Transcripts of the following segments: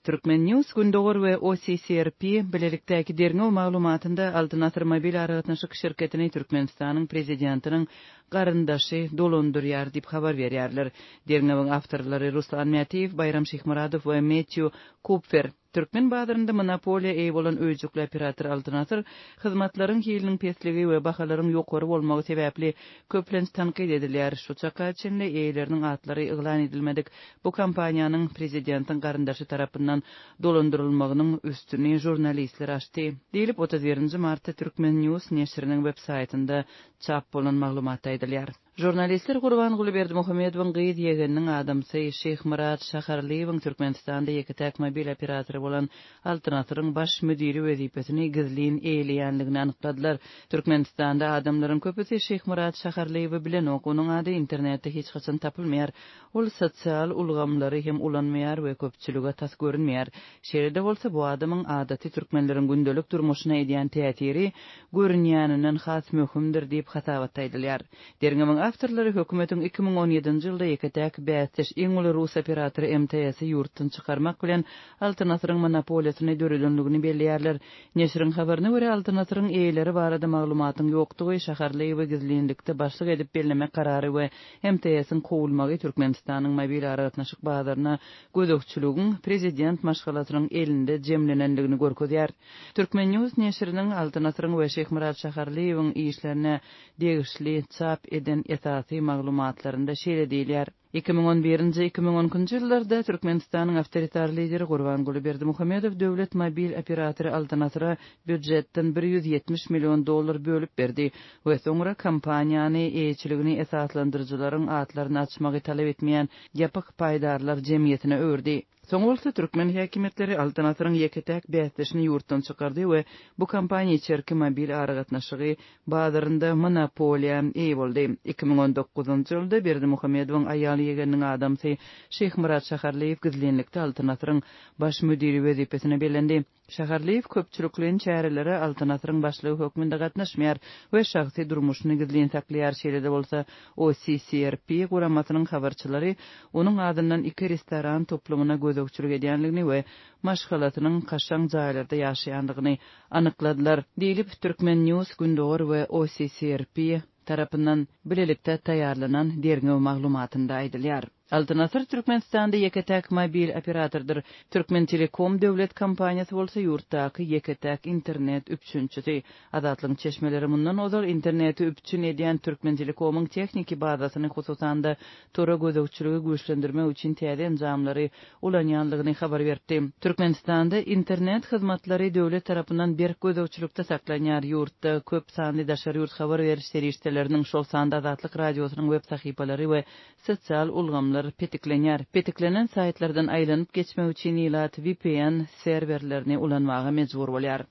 Turkmen. News Gündogar we OCCRP bilelikdäki derňew maglumatynda Altyn Asyr mobil aragatnaşyk şirketini Türkmenistanyň prezidentiniň garyndaşy dolandyrýar diýip habar berýärler. Derňewiň awtorlary Ruslan Mätiýew, Baýram Şyhmyradow we Metýu Kupfer. Türkmen bazarynda monopoliýa eýe bolan öýjükli operator Altyn Asyr hyzmatlaryň hiliniň pesligi we bahalaryň ýokary bolmagy sebäpli köplenç tankyt edilýär. Şu çaka çenli eýeleriniň atlary yglan edilmedik bu kompaniýanyň prezidentiň garyndaşy tarapyndan dolandyrylmagynyň üstüni žurnalistler açdy, diýlip, 31 nji martda Turkmen. News neşiriniň websaýtynda çap bolan maglumatda aýdylýar. Žurnalistler Gurbanguly Berdimuhamedowyň gyz ýegeniniň adamsy Şyhmyrat Şaharlyýewiň Türkmenistanda ýeke-täk mobil operatory bolan Altyn Asyryň baş müdiri wezipesini gizlin eýeleýänligini anykladylar. Türkmenistanda adamlaryň köpüsi Şyhmyrat Şaharlyýewi bilenok, onuň ady internetde hiç haçan tapylmaýar. Ol sosial ulgamlary hem ulanmaýar we köpçülige tas görünmeýär. Şeýle-de bolsa, bu adamyň adaty türkmenleriň gündelik durmuşyna edýän täsiri görünýäninden has möhümdir diýip, hasabatda aýdylýar. Derňewiň awtorlary hökümetiň 2017-nji ýylda ýeke-täk bäsdeş iň uly rus operatory MTS-i ýurtdan çykarmak bilen Altyn asyryň monopoliýasyny döredenligini belleýärler. Neşiriň habaryna görä, Altyn asyryň eýeleri barada maglumatyň ýokdugy, Şaharlyýewi gizlinlikde başlyk edip bellemek karary we MTS-iň kowulmagy Türkmenistanyň mobil aragatnaşyk bazaryna gözegçiligiň prezident maşgalasynyň elinde jemlenenligini görkezýär. Turkmen. News neşiriniň Altyn asyryň we Şyhmyrat Şaharlyýewiň işlerine degişli çap eden esasy maglumatlarynda şeýle diýilýär, 2011-nji, 2012-nji ýyllarda Türkmenistanyň awtoritar lideri Gurbanguly Berdimuhamedow döwlet mobil operatory Altyn asyra býujetden 170 million dollar bölüp berdi we soňra kompaniýany eýeçiligini esaslandyryjylaryň atlaryny açmagy talap etmeýän ýapyk paýdarlar jemgyýetine öwürdi. Soň bolsa türkmen häkimiýetleri Altyn asyryň ýeke-täk bäsdeşini ýurtdan çykardy we bu kompaniýa içerki mobil aragatnaşygy bazarynda monopoliýa eýe boldy. 2019-njy ýylda Berdimuhamedowyň aýal ýegeniniň adamsy Şyhmyrat Şaharlyýew gizlinlikde Altyn asyryň baş müdiri wezipesine bellendi. Şaharlyýew köpçülikleýin çärelere Altyn asyryň başlygy hökmünde gatnaşmaýar we şahsy durmuşyny gizlin saklaýar. Şeýle-de bolsa, OCCRP guramasynyň habarçylary onuň azyndan iki restoran toplumyna gözegçilik edýändigini we maşgalasynyň kaşaň jaýlarda ýaşaýandygyny anykladylar. Diýlip, Turkmen. News Gündogar we OCCRP tarapyndan bilelikde taýýarlanan derňew maglumatynda aýdylýar. Altyn Asyr Türkmenistanda ýeke-täk mobil operatordyr. Türkmentelekom döwlet kompaniýasy bolsa ýurtdaky ýeke-täk internet üpjünçisi. Azatlygyň çeşmeleri mundan ozal interneti üpjün edýän Türkmentelekomyň tehniki bazasyny, hususan-da, tora gözegçiligi güýçlendirmek üçin täze enjamlary ulanýandygyny habar beripdi. Türkmenistanda internet hyzmatlary döwlet tarapyndan berk gözegçilikde saklanýar. Ýurtda köp sanly daşary ýurt habar beriş serişdeleriniň, şol sanda Azatlyk Radiosynyň web sahypalary we sosial ulgamlar petiklenýär. Petiklenen saýtlardan aýlanyp geçmek üçin ilat vpn serwerlerini ulanmaga mejbur bolýar.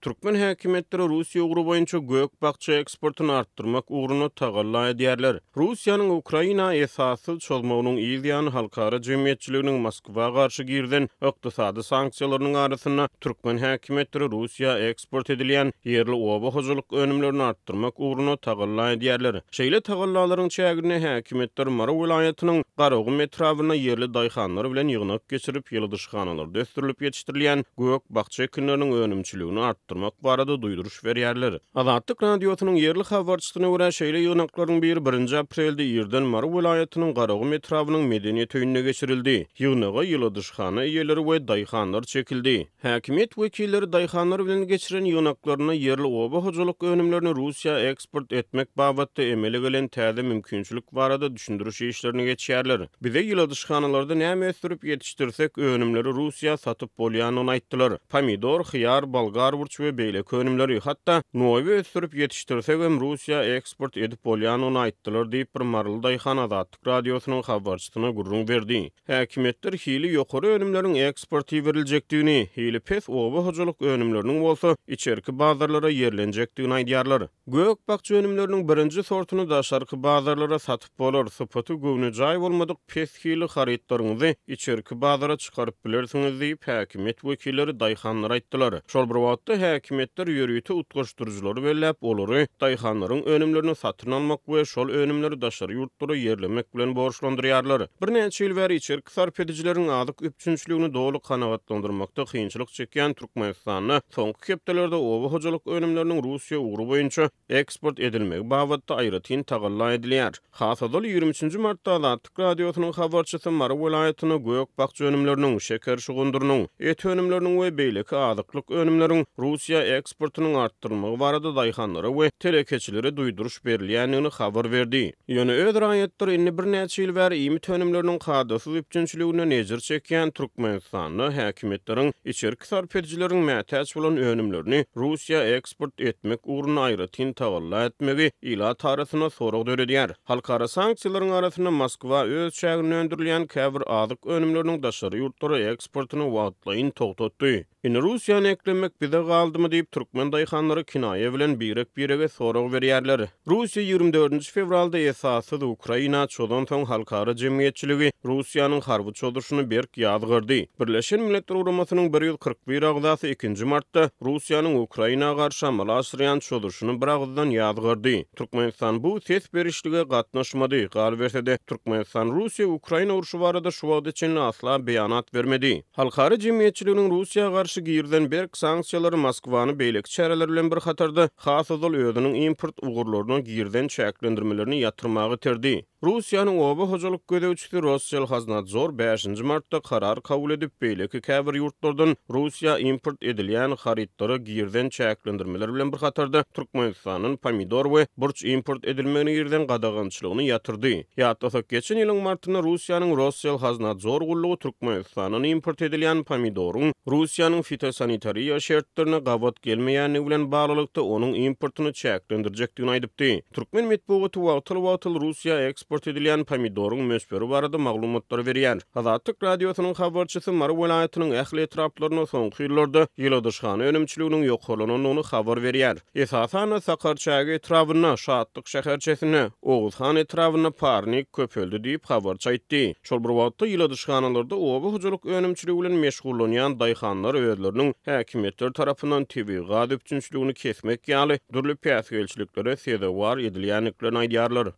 Türkmen häkimiýetleri Russiýa ugry boýunça gök-bakja eksportyny artdyrmak ugrunda tagalla edýärler. Russiýanyň Ukraina esassyz çozmagynyň yz ýany halkara jemgyýetçiliginiň Moskwa garşy girizen ykdysady sanksiýalarynyň arasynda türkmen häkimiýetleri Russiýa eksport edilýän ýerli oba hojalyk önümlerini artdyrmak ugrunda tagalla edýärler. Şeýle tagallalaryň çäginde häkimiýetler Mary welaýatynyň Garagum etrabynda ýerli daýhanlar bilen ýygnak geçirip, ýyladyşhanalarda ösdürilip ýetişdirilýän gök-bakja ekinleriniň önümçiligini artdyrmak barada duýduryş berýärler. Azatlyk Radiosynyň ýerli habarçysyna görä, şeýle ýygnaklaryň biri birinji aprelde irden Mary welaýatynyň Garagum etrabynyň Medeniýet öýünde geçirildi. Ýygnaga ýyladyşhana eýeleri we daýhanlar çekildi. Häkimiýet wekilleri daýhanlar bilen geçiren ýygnaklarynda ýerli oba hojalyk önümlerini Russiýa eksport etmek babatda emele gelen täze mümkinçilik barada düşündiriş işlerini geçýärler. Bize ýyladyşhanalarda näme ösdürip ýetişdirsek, önümleri Russiýa satyp bolýandygyny aýtdylar. Pomidor, hyýar, bolgar burç we beýleki önümleri, hatda noýba ösdürip ýetişdirsegem Russiýa eksport edip bolýandygyny aýtdylar diýip, bir maryly daýhan Azatlyk Radiosynyň habarçysyna gürrüň berdi. Häkimiýetler hili ýokary önümleriň eksporta iberiljekdigini, hili pes oba hojalyk önümleriniň bolsa içerki bazarlara ýerlenjekdigini aýdýarlar. Gök-bakja önümleriniň birinji sortuny daşarky bazarlara satyp bolar, sypaty göwnejaý bolmadyk pes hilli harytlaryňyzy içerki bazara çykaryp bilersiňiz diýip, häkimiýet wekilleri daýhanlara aýtdylar. Şol bir wagtda. häkimiýetler ýörite utgaşdyryjylary belläp, olary daýhanlaryň önümlerini satyn almak we şol önümleri daşary ýurtlara ýerlemek bilen borçlandyrýarlar. Birnäçe ýyl bäri içerki sarp edijileriň azyk üpjünçiligini doly kanagatlandyrmakda kynçylyk çekýän Türkmenistanda soňky hepdelerde oba hojalyk önümleriniň Russiýa ugry boýunça eksport edilmegi babatda aýratyn tagalla edilýär. Has ozal, 23 nji martda Azatlyk Radiosynyň habarçysy Mary welaýatynda gök-bakja önümleriniň, şeker şugundyrynyň, et önümleriniň we beýleki azyklyk önümleriň Russiýa eksportynyň artdyrylmagy barada daýhanlara we telekeçilere duýduryş berilýändigini habar berdi. Ýöne öz raýatlary indi birnäçe ýyl bäri iýmit önümleriniň kadasyz üpjünçiliginden ejir çekýän Türkmenistanda häkimiýetleriň içerki sarp edijileriň mätäç bolan önümlerini Russiýa eksport etmek ugrunda aýratyn tagalla etmegi ilat arasynda sorag döredýär. Halkara sanksiýalaryň arasynda Moskwa öz çäginde öndürilýän käbir azyk önümleriniň daşary ýurtlara eksportyny wagtlaýyn togtatdy. Indi Russiýany eklemek bize galdymy diýip, türkmen daýhanlary kinaýa bilen birek-birege sorag berýärler. Russiýa 24 nji fewralda esassyz Ukraina çozansoň halkara jemgyýetçiligi Russiýanyň harby çozuşyny berk ýazgardy. Birleşen Milletler Guramasynyň 141 agzasy ikinji martda Russiýanyň Ukraina garşy amala aşyrýan çozuşyny biragyzdan ýazgardy. Türkmenistan bu ses berişlige gatnaşmady. Galyberse-de, Türkmenistan Russiýa-Ukraina urşy barada şu wagta çenli asla beýanat bermedi. Halkara jemgyýetçiliginiň Russiýa garşy girizen berk sanksiýalary Moskwany beýleki çäreler bilen bir hatarda, has ozal özüniň import ugurlaryna girizen çäklendirmelerini ýatyrmaga iterdi. Russiýanyň oba hojalyk gözegçisi Rosselhoznadzor bäşinji martda karar kabul edip, beýleki käbir ýurtlardan Russiýa import edilýän harytlara girizen çäklendirmeler bilen bir hatarda, Türkmenistandan pomidor we burç import edilmegine girizen gadagançylygyny ýatyrdy. Ýatlasak, geçen ýylyň martynda Russiýanyň Rosselhoznadzor gullugy Türkmenistandan import edilýän pomidoryň Russiýanyň fitosanitariýa şertlerine gabat gelmeýändigi bilen baglylykda onuň importyny çäklendirjekdigini aýdypdy. Türkmen metbugaty wagtal-wagtal Russiýa eksport edilýän pomidoryň möçberi barada maglumatlary berýär. Azatlyk Radiosynyň habarçysy Mary welaýatynyň ähli etraplarynda soňky ýyllarda ýyladyşhana önümçiliginiň ýokarlanandygyny habar berýär. Esasan-da, Sakarçäge etrabynda, Şatlyk şäherçesinde, Oguzhan etrabynda parnik köpeldi diýip, habarçy aýtdy. Şol bir wagtda, ýyladyşhanalarda oba hojalyk önümçiligi bilen meşgullanýan daýhanlar özleriniň häkimiýetler tarapyndan tebigy gaz üpjünçiligini kesmek ýaly dürli päsgelçiliklere sezewar edilýändiklerini aýdýarlar.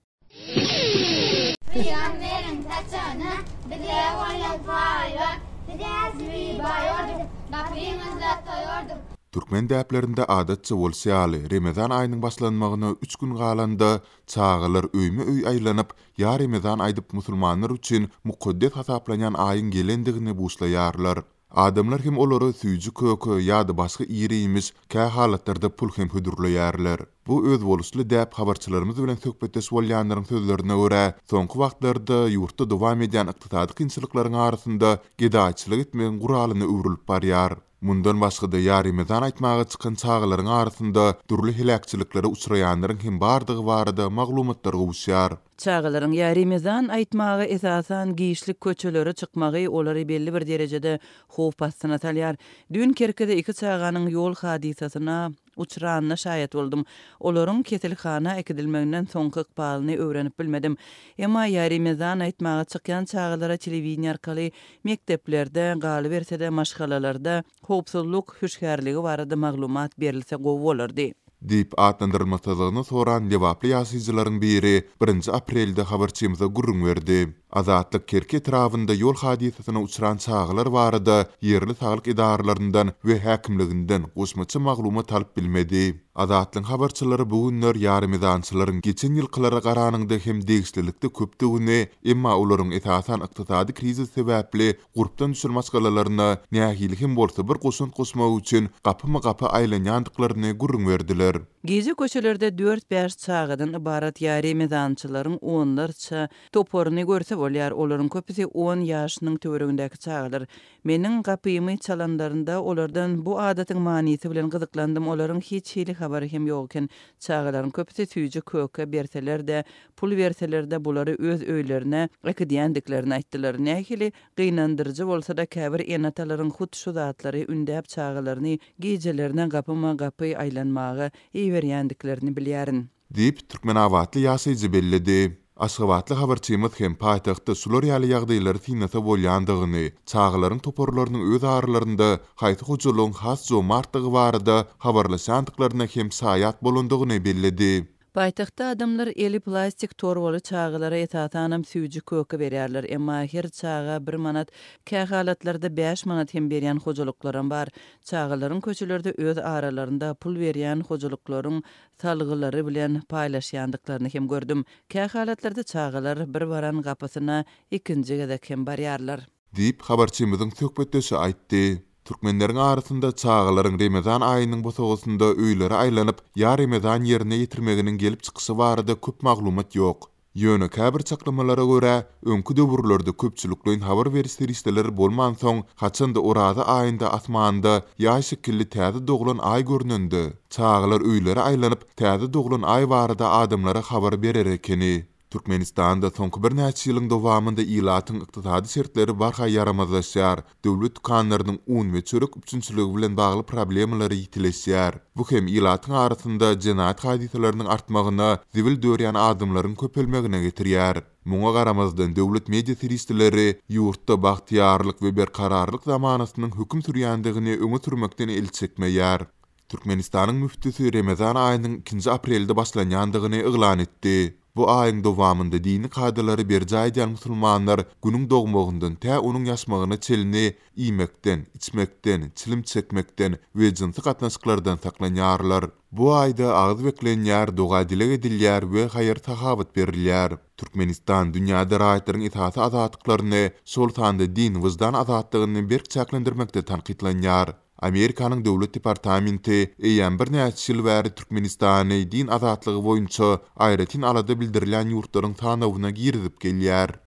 Pygamberiň saçagyna bize goýlan paý bar. Biz äzmi baý bolduk, gapyňyzda toý bolduk. Türkmen däplerinde adatça bolşy ýaly, Remezan aýynyň başlanmagyna üç gün galanda, çagalar öýme-öý aýlanyp, Ýa Remezan aýdyp musulmanlar üçin mukaddes hasaplanýan aýyň gelendigini buşlaýarlar. Adamlar hem olara süýji-köke ýa-da başga iri-iýmiş, kä halatlarda pul hem hödürleýärler. Bu özboluşly däp habarçylarymyz bilen söhbetdeş bolýanlaryň sözlerine görä, soňky wagtlarda ýurtda dowam edýän ykdysady kynçylyklaryň arasynda gedaýçylyk etmegiň guralyna öwrülip barýar. Mundan başga-da ýaremezan aýtmaga çykan çagalaryň arasynda dürli heläkçiliklere uçraýanlaryň hem bardygy barada maglumatlar gowuşýar. Çagalaryň ýa remezan aýtmaga esasan giçlik köçelere çykmagy olary belli bir derejede howp astyna salýar. Düýn Kerkide iki çaganyň ýol hadysasyna uçranyna şaýat boldum. Olaryň keselhana äkidilmeginden soňky ykbalyny öwrenip bilmedim. Emma ýa remezan aýtmaga çykýan çagalara telewideniýe arkaly mekdeplerde, galyberse-de maşgalalarda howpsuzlyk hüşgärligi barada maglumat berilse gowy bolardy. Diýip, atlandyrylmasyzlygyny soran lebaply ýaşaýjylaryň biri birinji aprelde habarçymyza gürrüň berdi. Azatlyk Kerki etrabynda ýol hadysasyna uçran çagalar barada ýerli saglyk edaralaryndan we häkimliginden goşmaça maglumat alyp bilmedi. Azatlygyň habarçylary bu günler ýarymezançylaryň geçen ýylkylara garanyňda hem degişlilikde köpdügini, emma olaryň esasan ykdysady krizis sebäpli gurpdan düşen maşgalalaryna nähili hem bolsa bir goşant goşmak üçin gapyma-gapy aýlanýandyklaryny gürrüň berdiler. Gije köçelerde dört-bäş çagadan ybarat ýa remezançylaryň onlarça toparyny görse bolýar. Olaryň köpüsi on ýaşynyň töweregindäki çagalar. Meniň gapymy çalanlarynda olardan bu adatyň manysy bilen gyzyklandym. Olaryň hiç hili habary hem ýok eken. Çagalaryň köpüsi süýji-köke berseler-de, Pul berseler-de bulary öz öýlerine äkidýändiklerini aýtdylar. Nähili gynandyryjy bolsa-da käbir ene-atalaryň hut şu zatlary ündäp çagalaryny gijelerine gapyma-gapy aýlanmaga iberýändiklerini bilýärin. Diýip, türkmenabatly ýaşaýjy belledi. Aşgabatly habarçymyz hem paýtagtda şular ýaly ýagdaýlary synlasa bolýandygyny, çagalaryň toparlarynyň öz aralarynda haýsy hojalygyň has jomartdygy barada habarlaşýandyklaryna hem şaýat bolandygyny belledi. Paýtagtda adamlar eli plastik torbaly çagalara esasanam süýji-köke berýärler. Emma her çaga bir manat, kähalatlarda bäş manat hem berýän hojalyklaram bar. Çagalaryň köçelerde öz aralarynda pul berýän hojalyklaryň salgylary bilen paýlaşýandyklaryny hem gördüm. Kähalatlarda çagalar bir baran gapysyna ikinji gezek hem barýarlar. Diýip, habarçymyzyň söhbetdeşi aýtdy. Türkmenleriň arasynda çagalaryň Remezan aýynyň bosagasynda öýlere aýlanyp, ýa Remezan ýerine ýetirmeginiň gelip çykyşy barada köp maglumat ýok. Ýöne käbir çaklamalara görä, öňki döwürlerde köpçülikleýin habar beriş serişdeleri bolmansoň, haçan-da Oraza aýynda asmanda ýaý şekilli täze doglan aý görnende, çagalar öýlere aýlanyp, täze doglan aý barada adamlara habar berer ekeni. Türkmenistanda soňky birnäçe ýylyň dowamynda ilatyň ykdysady şertleri barha ýaramazlaşýar, döwlet dükanlarynyň un we çörek üpjünçiligi bilen bagly problemalary ýitileşýär. Bu hem ilatyň arasynda jenaýat hadysalarynyň artmagyna, zibil dörýän adamlaryň köpelmegine getirýär. Muňa garamazdan, döwlet media serişdeleri ýurtda bagtyýarlyk we berkararlyk zamanasynyň höküm sürýändigini öňe sürmekden el çekmeýär. Türkmenistanyň müftüsi Remezan aýynyň ikinji aprelde başlanýandygyny yglan etdi. Bu aýyň dowamynda dini kadalary berjaý edýän musulmanlar Günüň dogmagyndan tä onuň ýaşmagyna çenli iýmekden, içmekden, çilim çekmekden we jynsy gatnaşyklardan saklanýarlar. Bu aýda agyz beklenýär, doga-dileg edilýär we haýyr-sahawat berilýär. Türkmenistan dünýäde raýatlaryň esasy azatlyklaryny, şol sanda din, wyždan azatlygyny berk çäklendirmekde tankytlanýar. Amerikanyň Döwlet departamenti eýýäm birnäçe ýyl bäri Türkmenistany din azatlygy boýunça aýratyn alada bildirilýän ýurtlaryň sanawyna girizip gelýär.